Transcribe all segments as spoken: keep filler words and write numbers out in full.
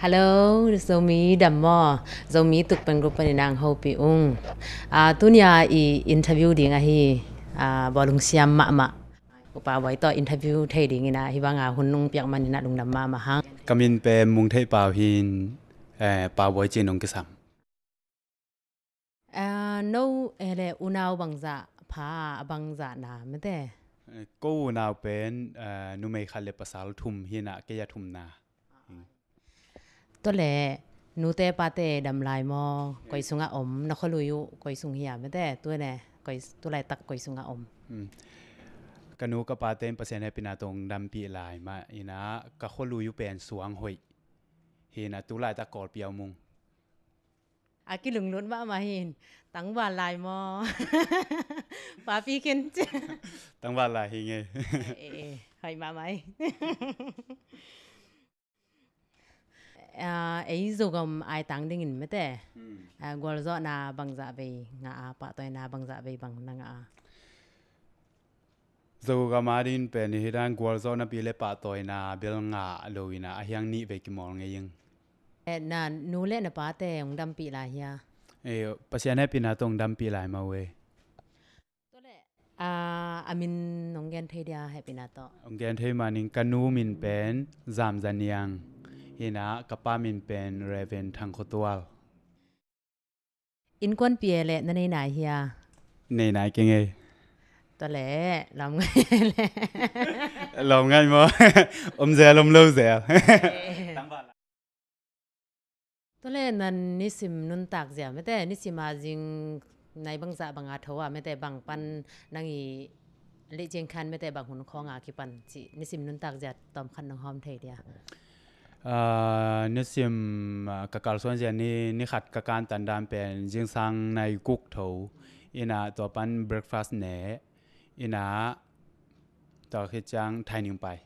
Hello, Zomi dam maw? Zomi Tukpeng Group panin ang hopih ung. Ah, tunia i interview ding ahi, ah, bawlung siam mahmah Upa Bawi tawh interview thei dingin ah, hih banga hun nong piak manin ah lungdam mahmah hang. Ka min pen Mung Theih Pau hi-in, eh, Pau Bawi ci-in hong kisam. Ah, no, eh, le unau bangzah pha, a bangzah na mete? Eh, ko unau pen, eh, numei khat le pasal thum hi-in ah, kei a thumna. Tua le, nute pate dam lai maw, koi sungah om, na khualui uh koi sung hi-a mete, tua le, koi, tu laitak koi sungah om? Hmm. Ka nu ka pate in Pasian hehpihna tawh hong dampih lai mah in ah, ka khualui uh pen suang hoih hi-in ah, tu laitak Kawlpi a om ung. A kilunglut mahmah hi-in, tangval lai maw? Papi khen cia. Tangval lai hi ing ei. Eh, eh, eh, hoih mahmah hi. Ah, ei Zogam aitang dingin mete. Hmm. Ah, gualzawhna bangzah vei ngah a, pahtawina bangzah vei bang na ngah a? Zogam adingin pen hih dan gualzawhna pi le pahtawina bel ngah lo in ah, a hiang nih vei kimawl ngei ing. Eh, na nu le na pate hong dampih lai hia? Eh, Pasian hehpihna tawh hong dampih lai mah uh ei. Tua le, ah, a min nong gen thei dia hehpihna tawh? Hong gen thei manin ka nu min pen Zam Za Niang hi-in ah, ka pa min pen Reverend Thang Khua Tual. Innkuanpih e le na nei nai hia? Nei nai keng ei. Tua le, lam ngai le. Lam ngai maw? Om zel, om lo zel. Eh. Tua le, na nisim nuntak zia mete, nisim a zing nai bangzah banga tho a mete, bang pan nang i lih ciang khan mete, bang hun khawng a kipan cih nisim nuntak zia tawmkhat nong hawm thei dia? Ah, nisim, ah, ka kalsuan zia ni, ni khat ka kantan dan pen zingsang nai guk tho in ah, tua pan breakfast ne in ah, tua khit ciang thaining pai.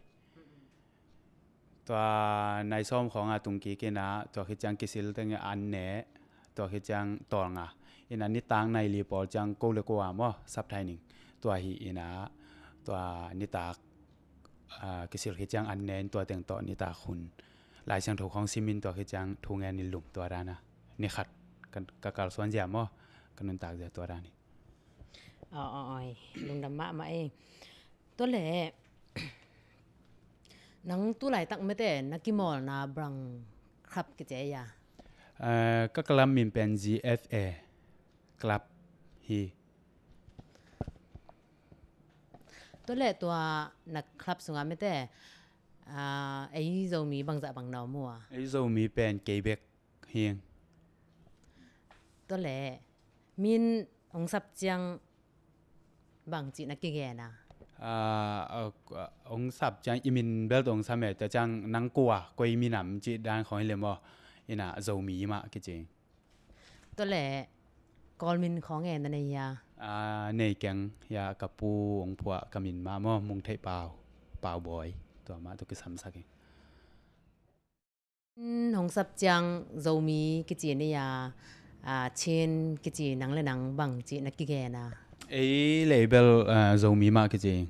Tua nai sawm khawng a tung kik in ah, tua khit ciang kisil teng an ne, tua khit ciang tawlnga. In ah nitak nai li pawl ciang ko le ko a maw, sap thaining. Tua hi in ah, tua nitak, ah, kisil khit ciang an ne in, tua teng tawh nitak hun Lai Siangtho khawng sim in, tua khit ciang thu ngen in lum, tua dan a. Ni khat ka, ka kalsuan zia maw, ka nuntak zia tua dan hi. Aw, aw, aw, lungdam mahmah ei. Tua le, nang tu laitak mete na kimawlna bang club kici a? Eh, ka club min pen G F A club hi. Tua le tua na club sungah mete, ah, ei Zomi bangzah bang na om uh a? Ei Zomi pen kei bek hi ing. Tua le, min hong sap ciang bangci na kigen a? Ah, ah, hong sap ciang i min bel tawh hong sam e, tua ciang nang kua, koi minam cih dan khawng hi le maw, in ah Zomi mah kici. Tua le, Kawl min khawng e na nei hia? Ah, nei keng, hia ka pu hong phuah ka min mah maw, Mung Theih Pau, Pau Bawi, tua mah tawh kisamsak ing. Hong sap ciang Zomi kici ni a, ah, Chin kici, nang le nang bangci na kigen a? Ei le ei bel, ah, Zomi mah kici.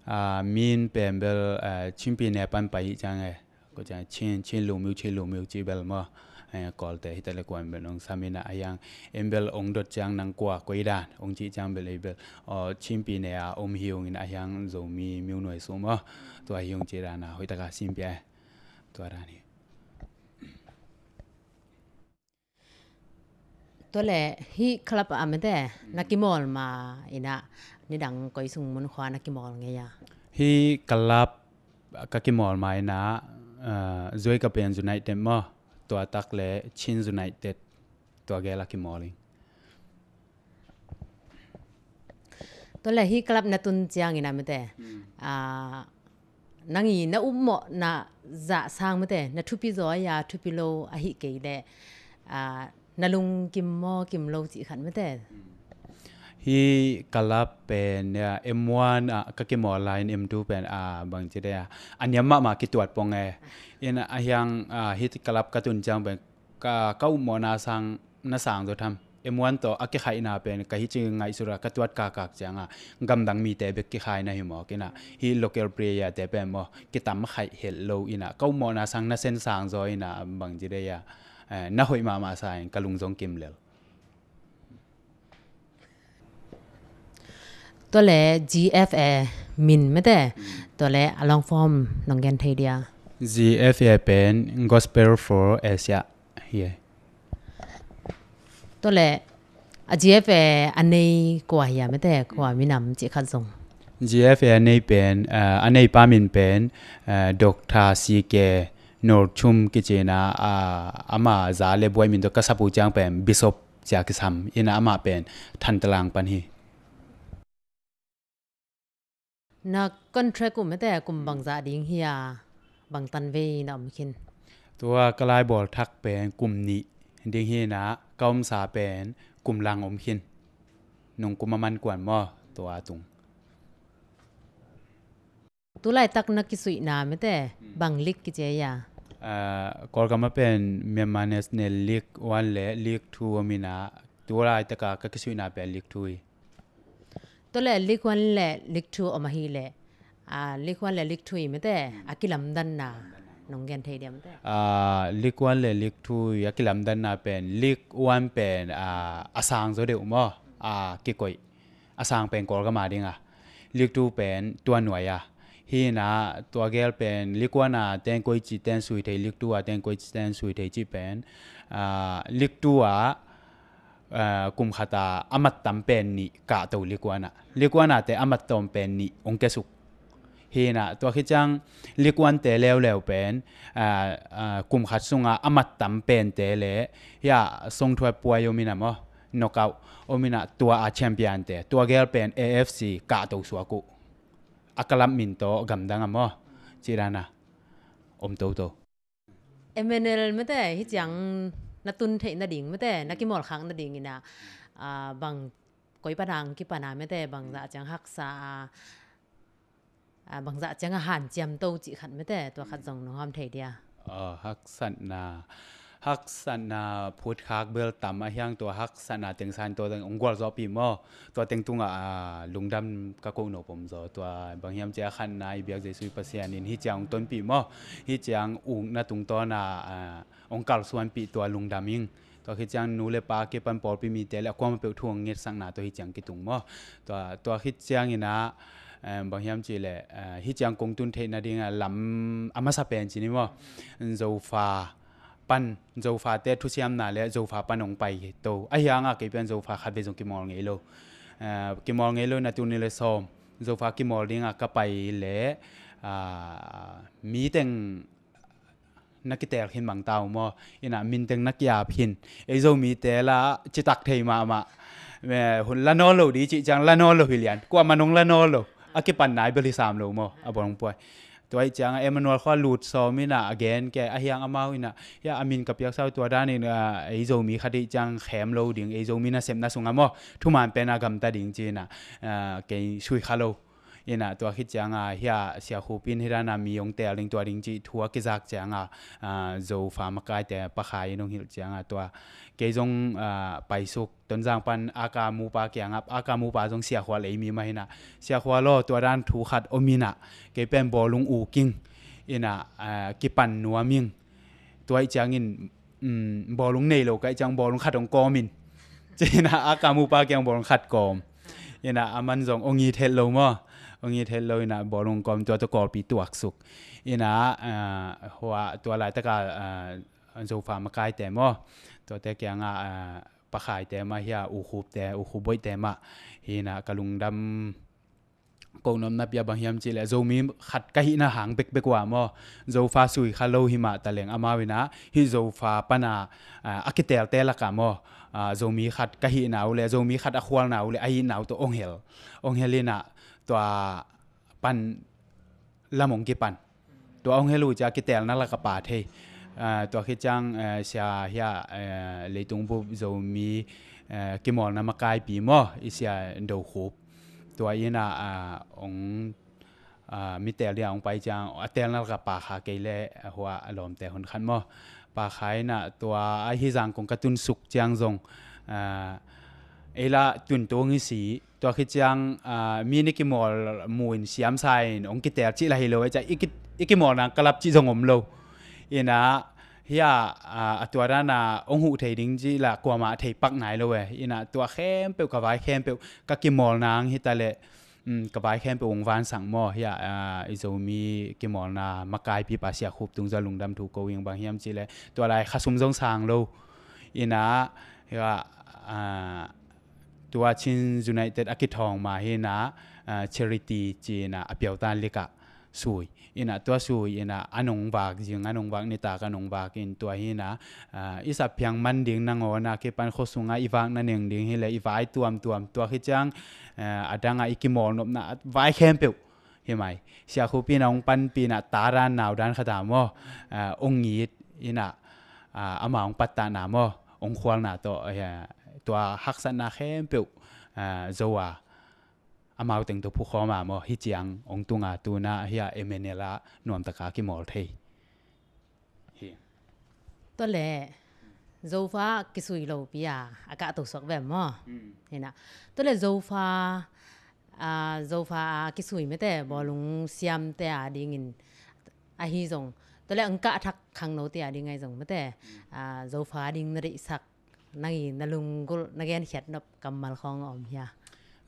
Ah, min pen bel, ah, Chin pi ne pan pai hi ciang e. Ko ciang Chin, Chin lungmiu, Chin lungmiu ci bel maw. Eh, Kawlte hi ta le kuan bel hong sam in ah, a hiang en bel hong dot ciang nang kua, koi dan hong ci ciang bel ei bel, aw, Chin pi ne a om hi ung in, a hiang Zomi miu nuai sung maw. Tua hi ung ci dan a hoih taka sim pia e. Tua dan hi. Tua le, hih club ah mete na kimawl ma in ah, nidang koi sung mun khua na kimawl ngei a? Hih club ka kimawl ma in ah, ah, Zuai Ka Pen United maw, tua tak le Chin United, tua gel a kimawl ing. Tua le hih club na tun ciangin ah mete, ah, nang i na upmawhna zah sang mete, na thupi zaw a thupi lo ahih kei leh, ah, na lungkim maw kim lo cih khat mete? Hih club pen, ya, M one ah ka kimawl lai in M two pen, ah, bangci de, ah, a niam mahmah kituat pong e. In a hiang, ah, hih club ka tun ciang pen ka, ka upmawhna sang na sang zaw tham. M one tawh a kikhaihna pen ka hi ci ngaihsut a ka tuat kakak ciangah gamdang mite bek kikhai na hi mawk inah, hih local player te pen maw kitam khaih helh lo inah, ka upmawhna sang na sensang zaw inah bangci dei a, eh, na hoih mahmah sa in ka lung zong kim lel. Tua le G F A min mete, tua le a long form nong gen thei dia? G F A pen Gospel for Asia hi. Tua le a G F A a nei kua hia mete, kua minam cih khat zong. G F A a nei pen, eh, a neipa min pen, eh, Doctor C K Nor Chum kici inah, ah, ama za le buai min tawh ka sap uh ciang pen Bishop cia kisam inah, amah pen Thantalang pan hi. Na contract uh mete kum bangzah ding hi a, bang tanvei na om khin? Tua ka laibawl thak pen kum nih ding hi inah, ka omsa pen kum lang om khin. Nung kum a man kuan maw tua tung. Tulaitak na kisuihna mete, bang league kici a? Ah, Kawlgam a pen Myanmar National League One le League Two om inah, tulaitaka ka kisuihna pen League Two hi. Tua le League One le League Two om ahih leh, ah, League One le League Two i mete a kilamdanna nong gen thei dia mete? Ah, League One le League Two i a kilamdanna pen, League One pen, ah, a sang zaw deuh maw, a kikoih, a sang pen Kawlgam a ding a, League Two pen tua nuai a. Hi inah tua gel pen League One a ten koici ten sui thei, League Two a ten koici ten sui thei cih pen, ah, League Two a, ah, kum khat a a mattam pen nih kahto League One ah. League One a te a mattam pen nih hong kiasuk. Hi inah tua khit ciang League One te leuleu pen, ah, ah, kum khat sunga a mattam pente le, hia songthuat puai om inah maw, knockout om inah, tua a champion te, tua gel pen A F C kahto suak uh. A club min tawh gamdang a maw, cih dan a om toto. M N L mete hi ciang na tun theih nading mete, na kimawl khak nading inah, ah, bang koi pan a hong kipan a mete, bangzah ciang haksa a, ah, bangzah ciang a hanciam to cih khat mete, tua khat zong nong hawm thei dia? Ah, haksatna, haksatna phutkhak bel tam a hiang, tua haksatna teng san tua teng hong gualzawhpih maw. Tua teng tungah, ah, lungdam ka koh nop om zaw. Tua bang hiam cih a khatna i biak Jesuh i Pasian in hi ciang hong tonpih maw. Hi ciang ukna tungtawn a, ah, hong kalsuanpih tua lungdam ing. Tua khit ciang nu le pa kipan pawlpi mite le a kuamah peuh thu hong ngetsakna tua hi ciang kitung maw. Tua, tua khit ciang inah, eh, bang hiam cih leh, eh, hi ciang kong tun theih nading a lam a masa pen ci ni maw. Zofa pan, Zofate thusiamna le Zofa pan hong pai to. A hiang a kei pen Zofa khat vei zong kimawl ngei lo. Eh, kimawl ngei lo inah tuni le sawm Zofa kimawl ding a ka pai le, ah, mi teng na kiteel khin bang ta uh maw. Inah min teng na kiap khin. Ei Zomite la citak thei mahmah. Eh, hun la nawn lo di cih ciang la nawn lo hi lian. Kuamah nong la nawn lo. A kipan nai bel hi sam lo maw. A bawlung puai. Tua hi ciang a Emmanuel khua lut sawm inah a gen ke a hiang amau inah, hia a min ka piaksa uh tua dan in, ah, ei Zomi khat hi ciang khem lo ding, ei Zomi nasepna sungah maw, thuman pen a gamta ding ci inah, ah, kei sui kha lo. Inah tua khit ciang a hia Sia Khup in hi dan a mi hong teel ding tua ding cih thu a kizak ciang a, ah, Zofa makaite pakhai in hong hilh ciang a tua kei zong, ah, paisuk Tonzang pan a ka mupa kiangah, a ka mupa zong Sia Khual ei mi mah hi inah, Sia Khual aw, tua dan thu khat om inah, kei pen bawlung uk ing inah, ah, kipan nuam ing. Tua hi ciangin, um, bawlung nei lo ka hih ciang bawlung khat hong kawm in. Ci inah a ka mupa kiang bawlung khat kawm. Inah a man zong hong it het lo maw. Hong it het lo inah bawlung kawm, tua tawh Kawlpi tuaksuk. Inah, ah, hua tua laitak a, ah, Zofa makaite maw. Tuate kiangah, ah, pakhaite mah hia, U Khupte, U Khup Boihte mah hi inah ka lungdam koh nopna pi a bang hiam cih leh Zomi khat ka hihna hang bekbek uh a maw, Zofa sui kha lo hi mah ta leng amau inah hih Zofa pan a, ah, a kiteelte lakah maw, ah, Zomi khat ka hihna uh le Zomi khat a khualna uh le a hihna uh tawh hong hel, hong hel inah tua pan lam hong kipan. Tua hong hel uh ciang kiteelna lak a pha thei. Ah, tua khit ciang, eh, Sia hia, eh, Leitung Bup Zomi, eh, kimawlna makaipi maw, i Sia Do Khup. Tua inah, ah, hong, ah, mi teel ding a hong pai ciang a teelna lak a pha kha kei le, ah, hua a lawmte hun khat maw. Pha kha inah tua a hi zang kong ka tunsuk ciang zong Ah, ei lah tuntung hi si, tua khit ciang, ah, mi ni kimawl mu in siamsa in hong kitel cih lah hi lo, ei ciah i ki, i kimawl nang kalap cih zong om lo. Inah, hiah, ah, a tua dana hong huh thei ding cih lah kuamah thei pak nai lo e. Inah tua khempeuh, ka vai khempeuh, ka kimawl nang hi ta leh, um, ka vai khempeuh hong vansak maw. Hiah, ah, i Zomi kimawlna makaipipa Sia Khup tung zong lungdam thu ko ing, bang hiam cih leh tua lai khasum zong sang lo. Inah, hiah, ah, tua Chin United a kithawng mah hi inah, ah, charity ci inah a piautan likah sui. Inah tua sui inah a nong vak zing, a nong vak nitak, a nong vak in tua hi inah, ah, i sap phiang man ding nangawn a kipan khua sungah i vak na neng ding hi leh i vai tuamtuam, tua khit ciang, ah, a dangah i kimawl nopna vai khempeuh hi mai. Sia Khup inah hong panpih inah ta dan nau dan khat a maw, ah, hong it inah, ah, ama hong pattahna maw, hong khualna tawh, ah, tua haksatna khempeuh, ah, zo a, amau teng tawh phukhawm a maw, hi ciang hong tunga tuna hiah M N L ah nuamtaka kimawl thei hi. Tua leh Zofa kisui lopi a, a kah to suak ve maw. Mm. Hinah. Tua leh Zofa, ah, Zofa a kisui mete, bawlung siamte a dingin ahi zong, tua leh ang kah thak khangnote a ding ahi zong mete, ah, Zofa ding na deihsak, nang i na lunggulh, na genkhiat nop kammal khawng a om hia?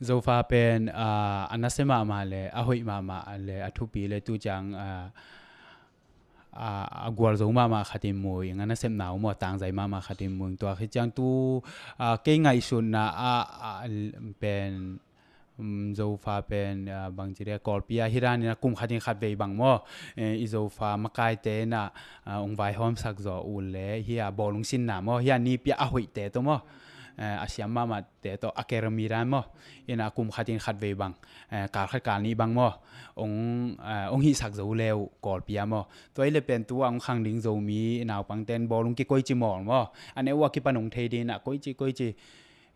Zofa pen, ah, a nasia mahmah le a hoih mahmah le a thupi le tu ciang, ah, a, a gualzo mahmah khatin mu ing, a nasepna uh maw tangzai mahmah khatin mu ing. Tua khit ciang tu, a, kei ngaihsutna a, a, pen, um, Zofa pen, a, bangci dia Kawlpi a hi danin a kum khatin khatvei bang maw, e, i Zofa makaite inah, a, hong vaihawmsak zawh uh le hi a bawlung sinna maw, hi a nipi a hoihte tawh maw, e, a siam mahmah te tawh a kerami dan maw, inah kum khatin khatvei bang, eh, kal khat kal nih bang maw, hong, eh, hong hihsak zo le uh Kawlpi ah maw. Tua i le pen tu a hong khang ding Zomi naupangten bawlung kikoici mawl maw, a neu a kipan hong thei ding inah koici koici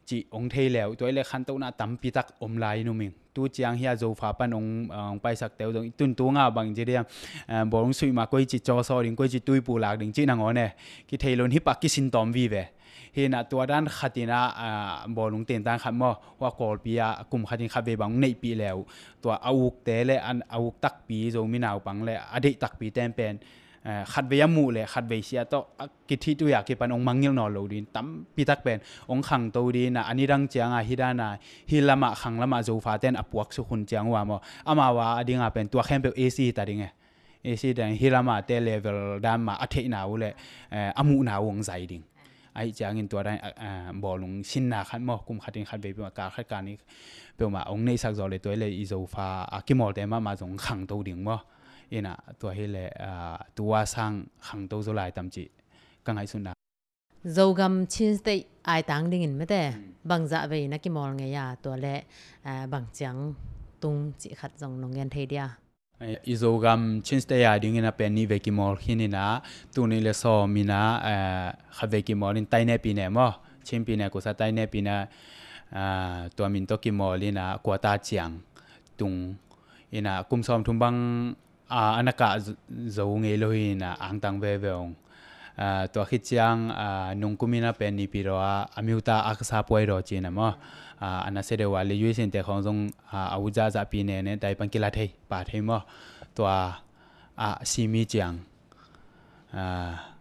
cih hong thei le uh, tua i le khantohna tampi tak om lai in um ing. Tu ciang hi a Zofa pan hong, eh, hong paisak teu zong i tuntung a bang ci diam, eh, bawlung suih ma koici cawsaw ding, koici tuipu lak ding cih nangawn e, kithei lo in hi pak kisin tawm vive. Hi inah tua dan khat inah, ah, bawlung tentan khat maw, hua Kawlpi ah kum khat in khatvei bang neihpih le uh, tua a ukte le a uk takpi Zomi naupang le a deih takpi ten pen, eh, khatvei a muh le khatvei sia tawh a kithih tui a kipan hong mangngilh nawn lo ding tampi tak pen hong khangto ding inah, a nidang ciang a hi dan a hi lamah khang lamah Zofa ten a puak suk hun ciang uh a maw, amau a ding a pen tua khempeuh A C hi ta ding e. A C dan hi lamah te level dan mah a theihna uh le, eh, a muhna uh hong zai ding. Ahi ciangin tua dan, eh, eh, bawlung sinna khat maw, kum khat in khatvei peuhmah, kal khat kal nih peuhmah hong neihsak zawh le tua hi le i Zofa a kimawlte mahmah zong khangto ding maw. Inah tua hi le, ah, tua sang khangto zo lai tam cih ka ngaihsutna. Zogam Chin State aitang dingin mete, hmm, bangzah vei na kimawl ngei a, tua le, ah, bang ciang tung cih khat zong nong gen thei dia? I Zogam Chin State a dingin a pen nih vei kimawl khin inah, tul nih le sawm inah, eh, khat vei kimawl in Tainepine maw, Chinpine kusa Tainepine, eh, tua min tawh kimawl inah quarter ciang tung inah kum sawm thum bang, ah, a na kah zo, zo ngei lo hi inah angtang veve ung. Ah, tua khit ciang, ah, nungkum inah pen Naypyidaw ah a miuta a kasa puai daw ci inah maw. Ah, a nasia deuh a le U S A te khawng zong, ah, a ut zahzahpi nene dai pan kila thei, pa thei maw. Tua, ah, simi ciang, ah,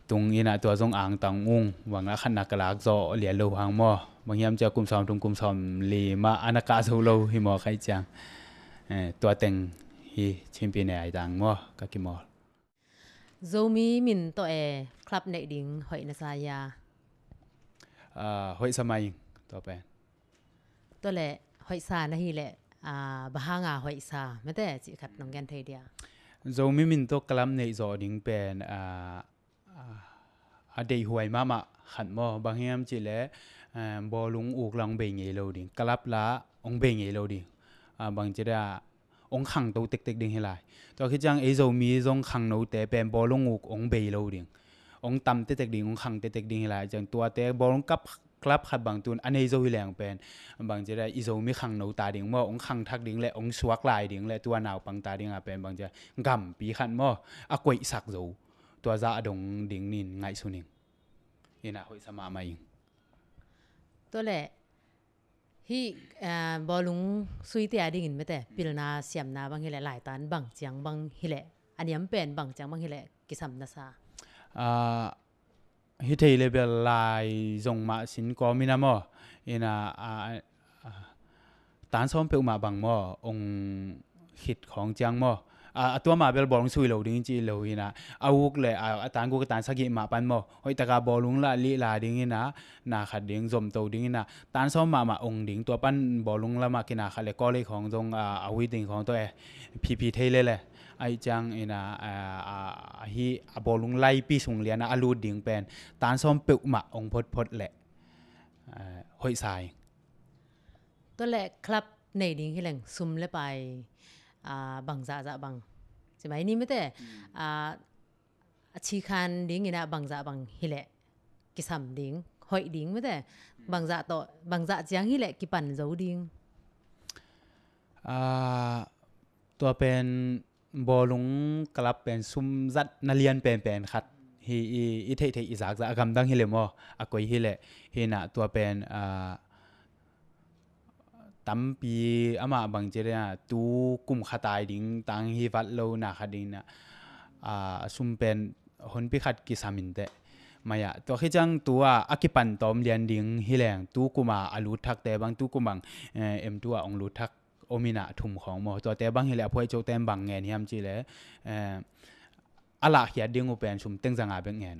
tung inah tua zong angtang ung, bang a khatna ka lak zawh lian lo hang maw. Bang hiam cia kum sawm thum kum sawm li mah a na kah zo lo hi maw khai ciang. Eh, tua teng hi Chinpine aitang maw, ka kimawl. Zomi min tawh e club neih ding hoih na sa hia? Ah, hoih sa mai ing, tua pen. Tua le hoih sa na hi le, ah, bang hanga hoih sa mete cih khat nong gen thei dia? Zomi min tawh club neih zawh ding pen, ah, ah, a deihhuai mahmah khat maw, bang hiam cih le, ah, bawlung uk la hong bei ngei lo ding, club la hong bei ngei lo ding. Ah, bang ci dia hong khangto tektek ding hi lai. Tua khit ciang ei Zomi zong khangnote pen bawlung uk hong bei lo ding, hong tam tektek ding, hong khang tektek ding hi lai. Ciang tuate bawlung kap club khat bang tun a nei zo hi leng pen bang ci dia i Zomi khangno ta ding maw, hong khangthak ding le hong suak lai ding le tua naupang ta ding a pen bang ci dia gampi khat maw, a koihsak zo, tua zah a dong ding nin ngaihsun ing. Inah hoih sa mahmah ing. Tua leh hih bawlung suite a dingin mete pilna siamna bang hileh laitan bang ciang bang hileh a niam pen bang ciang bang hileh kisam na sa? Hih thei le bel lai zong mah sin kawm ina maw, ina tan sawm peuhmah bang maw ong khit khawng ciang maw, a tua mah bel bawlung sui lo ding ci lo ina, a uk le a tan guk a tan sagih mah pan maw hoihtaka bawlung lah lih la ding ina, na khat ding zomto ding ina, tan sawm mahmah ong ding, tua pan bawlung lamah kina khat le kawlei khawng zong a hui ding khawng tawh e, phipi thei le le. Aih ciang ina ahi a bawlung laipi sung liana a lut ding pen tan sawm peuhmah ong photphot leh hoih sa ing. Tua leh club nei ding hileng sum le pai bangzahzah bang cimai ni mete a cikhan ding ina bangzah bang hileh kisam ding hoih ding mete bangzah tawh bangzah ciang hileh kipan zo ding. Tua pen bawlung club pen sum zat na lian penpen khat hi i theihtheih i zakzah a gamdang hileh maw a koi hileh hina tua pen tampi amah bangci le tu kum khatai ding tang hi vat lo na khat ding na a sum pen honpi khat kisam inteh. Maya tua khiciang tua a kipan tawm lian ding hileng tu kuma a lut thakte bang tu kum bang em tu a ong lut thak om ina thum khawng maw tuate bang hileh a phuai cote bang ngen hiam cih le a lahkhiat ding uh pen sum teng zanga bek ngen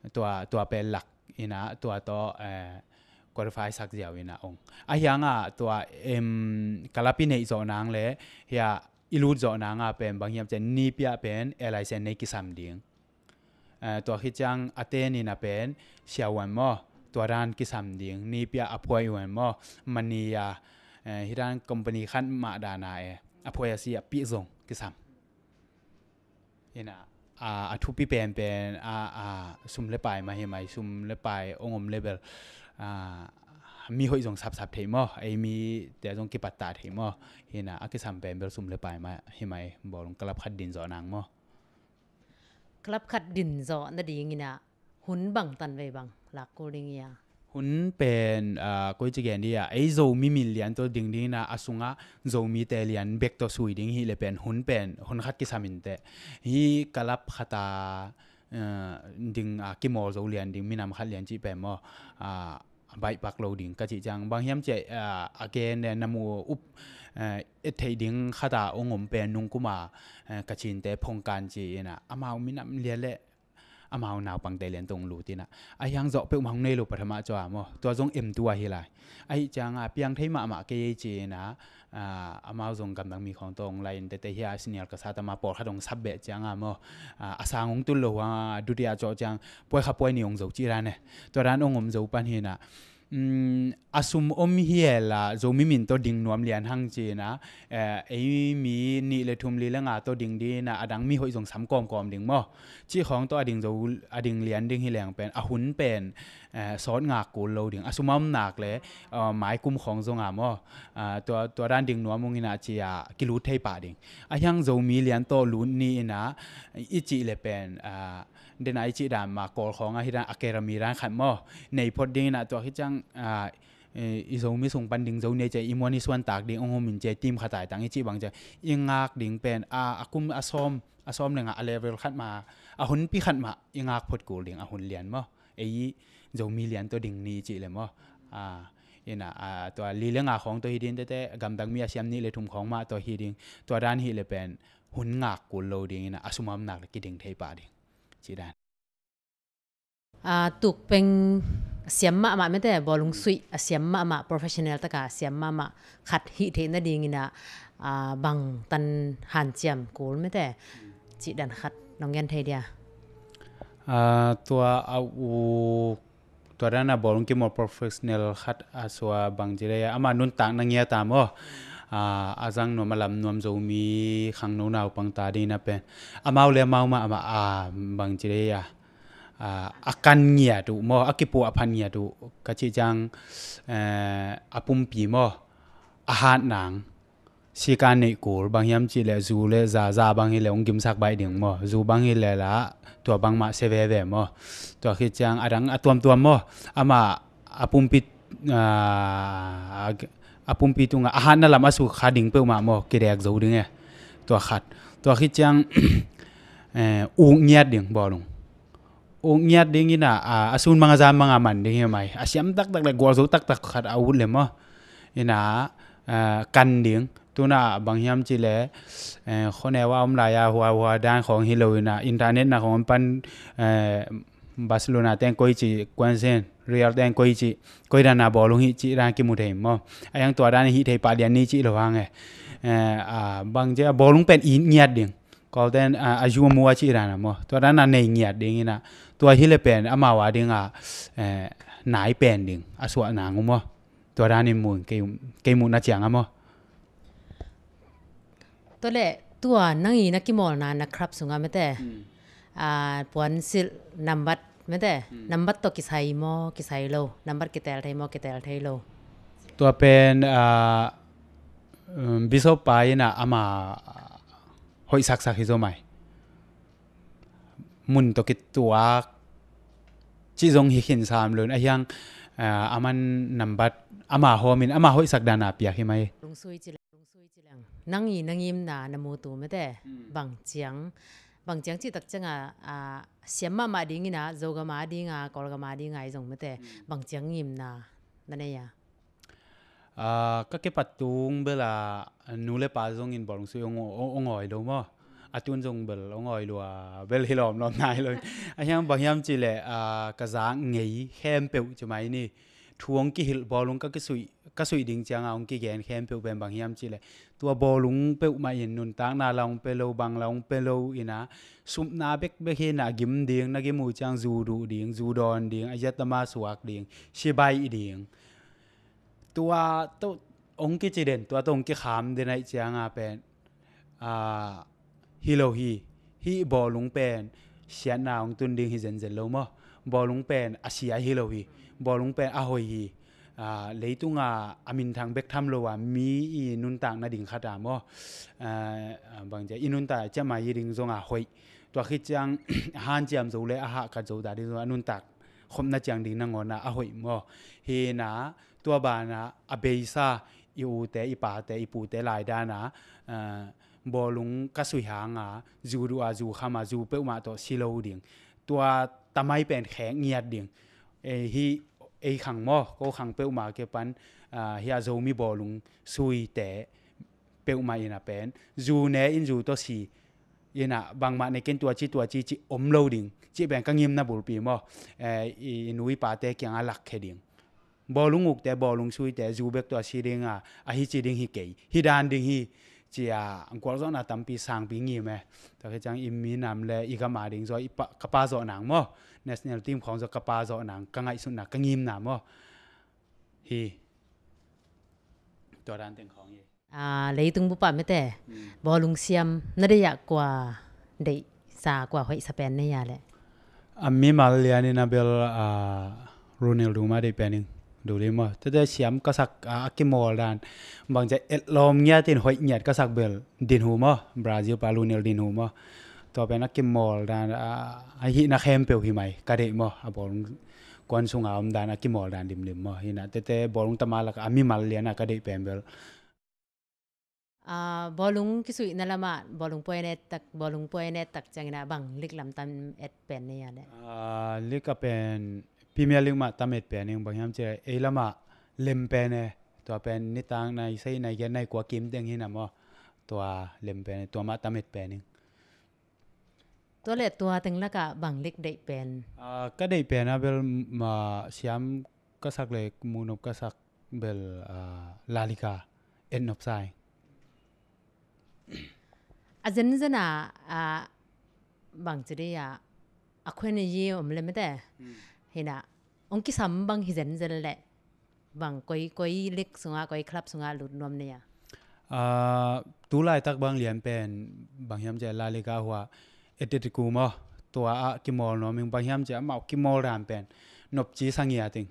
uh. Tua tua pen lak ina tua tawh qualify sak ziau ina ong a hianga tua em kalapi neih zawh nang le hia i lut zawh nanga pen bang hiam cen nipiah pen L I C N nei kisam ding. Tua khiciang a tenina pen siahuan maw tua dan kisam ding, nipiah a phuai huan maw mania hi dan company khat mah dana e a phuai a si a pih zong kisam. Ina a thupi penpen a sum le pai mah hi mai, sum le pai ong om le bel mi hoih zong sapsap thei maw, ei mi te zong kipatta thei maw. Hina a kisam pen bel sum le pai mah hi mai, bawlung club khat din zawh nang maw. Club khat din zawh nading ina hun bang tanvei bang lak kul ding ia? Hun pen koi ci gen dia ei Zomi min lian tawh ding ding ina a sunga Zomite lian bek tawh sui ding hileh pen hun pen hun khat kisam inteh. Hi club khata ding a kimawl zo lian ding minam khat lian cih pen maw a baihpak lo ding ka cih ciang bang hiam ciah a gen na mu up et theih ding khata ong om pen nungkuma ka cinte phongkan ci ina amau minam lian le amau naupangte lian tong lut ina a hiang zawh peuhmah hong nei lo pathama cua maw tua zong em tu ahi lai. Ahi cianga piang thei mahmah kei ei ci ina amau zong gamdang mi khawng tawh hong lai in tete hia senior ka sat ama pawlkhat hong sap beh cianga maw a sang hong tul lo hua dutia cawh ciang puai kha puai ni hong zo ci dan e. Tua dan hong om zo pan hina a sum om hiela Zomi min tawh ding nuam lian hang cina ei mi nih le thum li le nga tawh ding dina a dang mi hoih zong sam kawmkawm ding maw. Cih khawng tawh a ding zo a ding lian ding hi leng pen a hun pen sawt ngak kul lo ding a sum a om nak le mai kum khawng zonga maw tua dan ding nuam ung ina cia kilut thei pah ding. A hiang Zomi lian tawh lut ni ina i cih le pen dena i cih dan ma kawl khawng a hi dan a kerami dan khat maw nei phot ding ina tua hi ciang i Zomi sung pan ding zo nei cia i muan i suan tak ding ong hum in cia tim khatai tang i cih bang cia i ngak ding pen a kum a sawm a sawm le nga a level khat ma a hunpi khat ma i ngak phot kul ding a hun lian maw. Ei Zomi lian tawh ding ni cih le maw ina tua li le nga khawng tawh hi ding tete gamdang mi a siam nih le thum khawng mah tawh hi ding tua dan hi le pen hun ngak kul lo ding ina a sum a om nak le kiding thei pah ding cih dan. Tukpeng a siam mahmah mete bawlung suih a siam mahmah professional taka a siam mahmah khat hih theih nading ina bang tan hanciam kul mete cih dan khat nong gen thei dia? Tua a u tua dan a bawlung kimawl professional khat a sua bang ci le ama nuntak na ngiat a maw a zang nuam a lam nuam Zomi khangno naupang ta ding ina pen amau le amau mah amah a bang ci le a a kan ngiat uh maw a kipuah phan ngiat uh ka cih ciang a pumpi maw a hat nang sika neih kul bang hiam cih le zu le za za bang hi le ong gimsak baih ding maw zu bang hi le la tua bang mah se veve maw. Tua khit ciang a dang a tuamtuam maw amah a pumpi a, a pumpi tungah a hatna lam a sukha ding peuhmah maw, kidek zo ding e. Tua khat. Tua khit ciang, eh, uk ngiat ding bawlung. Uk ngiat ding ina, a, a sun mang a zan mang a man ding hi mai. A siam taktak le gualzo taktak khat a ut le maw. Ina, a, kan ding. Tuna bang hiam ci le, eh, khoneu a om lai a hua hua dan khong hi lo ina, internet na khong pan, eh, Barcelona teng koi ci, kuan sen, Real teng koi ci, koi dan a bawlung hi ci dan kimu thei maw. A yang tua dan hi thei pah lian ni ci lo hang e. Eh, a, bang ci a bawlung pen it ngiat ding. Kawlten, a, a zu a mu a cih dan a maw. Tua dan a nei ngiat ding ina. Tua hi le pen amau a ding a, eh, nai pen ding. A suah nang uh maw. Tua dan in mu in kei, kei muhna ciang a maw. Tua le, tua nang i na kimawlna na club sungah mete. Hmm. A, puan silh nambat mete. Hmm. Nambat tawh kisai maw, kisai lo. Nambat kitel thei maw, kitel thei lo. Tua pen, a, um, Bishop pa ina ama hoih saksak hi zo mai. Mun tawh kituak cih zong hi khin sam lo in a hiang, ah, a man nambat ama hawmin ama hoihsak dan a piak hi mai. Lungsui ci leng, lungsui ci leng. Nang i na ngimna na mutu mete. Hmm. Bang ciang, bang ciang cih tak ciang a, a, siam mahmah ding ina, Zogam a ding a, Kawlgam a ding a i zong mete. Hmm. Bang ciang ngimna na nei a. Ah, ka kipat tung bel a nu le pa zongin bawlung sui ong, ong, ong awi lo maw. A tun zong bel ong awi lua bel hi lawmlawm nai lo. A hiang bang hiam ci le, ah, ka zak ngei khempeuh ci mai ni. Thu ong kihilh bawlung ka kisuih, ka suih ding ciang a ong kigen khempeuh pen bang hiam ci le. Tua bawlung peuhmah in nuntakna la ong pe lo, bang la ong pe lo ina. Supna bekbek hi na gim ding, na gim uh ciang zu duh ding, zu dawn ding, a yatama suak ding, sibai ding. Tua tawh ong kici den, tua tawh ong kikham den aih cianga pen, a, hi lo hi. Hih bawlung pen siatna ong tun ding hi zenzen lo maw. Bawlung pen a sia hi lo hi. Bawlung pen a hoih hi. A, leitunga a minthang bek tham lo a mi i nuntak nading khat a maw. A, a, bang cia i nuntak ciamah i ding zonga hoih. Tua khit ciang a hanciam zo le a hahkat zo ta ding zonga a nuntak khopna ciang ding nangawn a a hoih maw. Hi na, tua bana a beisa i ute, i pate, i pute lai dana, eh, bawlung ka sui hanga, zu duh a, zu khama, zu peuhmah tawh si lo ding. Tua tamai pen khek ngiat ding. Eh, hi ei khang maw, ko khang peuhmah ke pan, ah, hi a Zomi bawlung suite peuhmah ina pen. Zu ne in zu tawh si ina bangmah nekin tua ci, tua ci, ci om lo ding. Ci pen ka ngimna bulpi maw. Eh, i, i nu i pate kianga lakkhe ding. Bawlung ukte, bawlung suite, zu bek tua si dinga, a hi ci ding hi kei. Hi dan ding hi, cia, gualzawhna tampi sangpi ngim e. Tua khit ciang i minam le, i gama ding zaw, i pa, ka pa zawh nang maw. National team khawng zaw, ka pa zawh nang, ka ngaihsutna, ka ngimna maw. Hi. Tua dan teng khawng hi. A, leitung bupa mete, hmm, bawlung siam na deih ah kua deihsa, kua hoihsa pen nei a le? A mimal lianin a bel, a, Ronaldo mah deih pen ing. Duli maw. Tete siam ka sak, a, a kimawl dan. Bang cia etlawm ngiatin hoih ngiat ka sak bel. Dinho maw. Brazil pa Ronaldinho maw. Tua pen a kimawl dan, a, a hihna khempeuh hi mai. Ka deih maw. A bawlung kuan sunga om dan a kimawl dan limlim maw. Hina tete bawlung tama lak a mimal liana ka deih pen bel. Ah, bawlung kisuihna lamah, bawlung puai ne tak, bawlung puai ne tak ciangin a bang lik lam tam et pen nei a le? Ah, lik a pen, Premier League mah tam et pen ing bang hiam ci le, ei lamah lem pen e, tua pen nitak nai sei nai gen nai kua kim teng hi na maw, tua lem pen e, tua mah tam et pen ing. Tua le tua teng lakah bang lik deih pen? Ah, ka deih pen a bel, ma, siam ka sak le muhnop ka sak bel, ah, La Liga et nop sa ing. A zenzen a, ah, bang ci dih a, a khuen a yi om le mete. Hmm. Hina, ong kisam bang hi zenzen le. Bang koi, koi lik sunga, koi club sunga lut nuam nei a? Ah, tu laitak bang lian pen, bang hiam cia La Liga hua Atletico maw, tua a kimawl nuam ing bang hiam cia amau kimawl dan pen. Nopci sangia ting.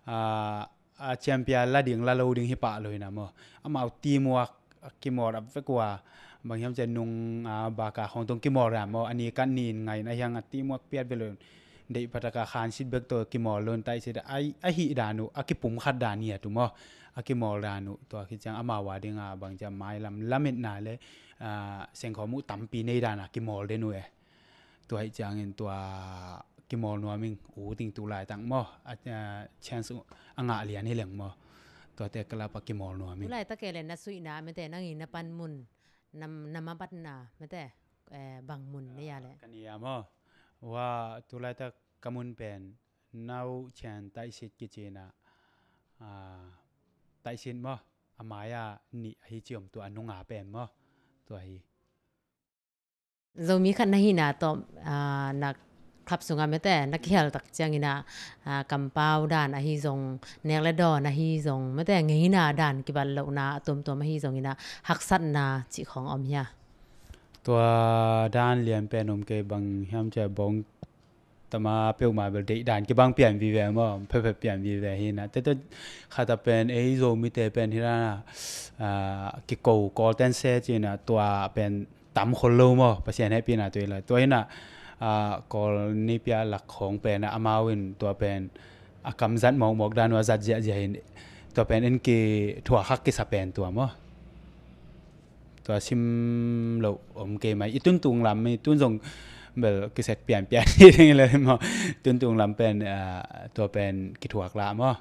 Ah, a champion la ding, la lo ding hi pah lo hina maw. Amau teamwork, a kimawl a vek ua, bang hiam cia nung, ah, Barca khong tong kimawl dan maw, a ni kan ni in ngai in a hiang a teamwork piat ve lo in. Deih pataka khansit bek tawh kimawl lo in taihsit a, a hih dan uh, a kipumkhat dan ngiat uh maw. A kimawl dan uh, tua khit ciang amau a dinga bang ciang mailam lametna le, ah, sengkhawm uh tampi nei dan a kimawl den uh e. Tua hih ciangin tua kimawl nuam ing, u ting tu laitak maw. A, ah, chance uh a ngah lian hi leng maw. Tuate kalap a kimawl nuam ing. Tu laitak e le na suihna mete nang i na pan mun, na, na mabatna mete, eh, bang mun nei a le. Ka ni a maw. Wa, tu laitak ka mun pen Nau Chin Taihsit kici in a, ah, taihsit maw. A mai-a nih ahi ciom tua a nunga pen maw. Tua hi. Zomi khat na hihna tawh, ah, na club sungah mete na kihel tak ciangin a, ah, kampau dan ahi zong, nek le dawn ahi zong, mete ngeina dan kibat lohna a tuamtuam ahi zongin a haksatna cih khawng om hia? Tua dan lian pen om kei, bang hiam cia bawng tama peuhmah bel deih dan kibang pian vive maw, phephet pian vive hi na. Tete khat a pen ei Zomite pen hi na, ah, kiko Kawlten se ci na, tua pen tam khol lo maw, Pasian hehpihna tua hi lai. Tua hi na, ah, Kawl ni pia lak khawng pen a, amau in tua pen a kam zat mawkmawk dan uh a zat ziahziah in, tua pen in kithuak hak kisa pen tua maw. Tua sim loh om kei mai. I tuntung lam, i tun zong bel kisek pianpian hi ding le maw. Tuntung lam pen, ah, tua pen kithuak lah maw.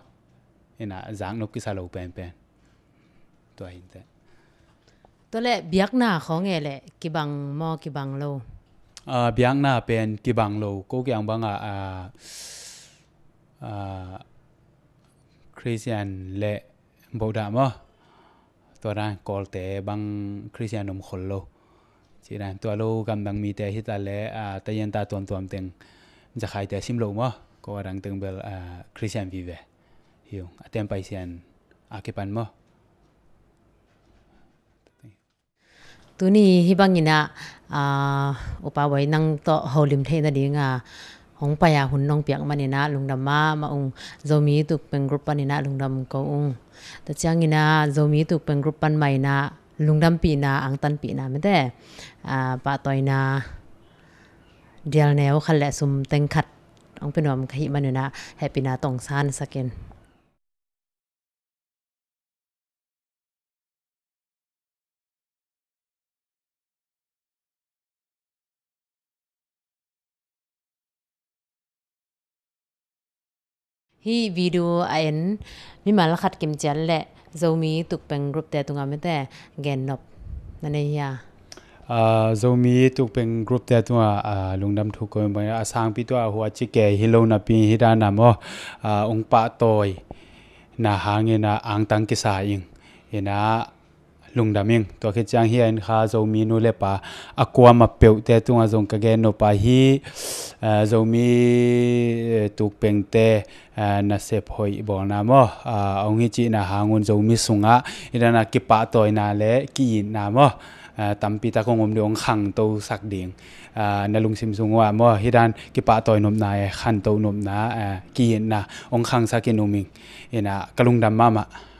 Hi na, zaknop kisa lo penpen. Tua hi inteh. Tua le biakna khawng e le kibang maw, kibang lo? Ah, biakna pen kibang lo. Ko kiang bang a, ah, ah, Khristian le bohdah maw. Tua dan Kawlte bang Khristian om khol lo. Ci dan tua lo gamdang mite hi ta le, ah, tayan ta tuamtuam teng zakhaite sim lo maw. Ko a dang teng bel, ah, Khristian vive. Hiu, a tem Pasian a kipan maw. Tuni hih bangin a, ah, Upa Bawi nang tawh holim theih nading a hong pai a hun nong piak manin a lungdam mahmah ung. Zomi Tukpeng Group panin a lungdam ko ung. Tua ciangin a Zomi Tukpeng Group pan mah in a lungdampihna, angtanpihna mete, ah, pahtawina dial neu khat le sum teng khat hong pia nuam ka hih manin a hehpihna tawh hong sansak in. Hih video a en mimal khat kimciat le Zomi Tukpeng Group te tungah mete gennop na nei hia? Ah, Zomi Tukpeng Group te tungah, ah, lungdam thu ko in bang a sangpi tua hua ci ke hi lo napi hi dan a maw, ah, ung pahtawi na hangin a angtang kisa ing. Ina lungdam ing. Tua khit ciang hi a in kha Zomi nu le pa a kuama peuhte tungah zong ka gennop a hi, ah, Zomi, eh, Tukpengte, ah, nasep hoih bawlna maw, ah, hong hi cihna hangun Zomi sungah hi dan a kipahtawina le ki-itna maw, ah, tampi tak hong om ding, hong khangtosak ding. Ah, na lungsim sung uh ah maw, hi dan kipahtawi nopna e, khanto nopna, ah, ki-itna hong khangsak in um ing. Ina ka lungdam mahmah.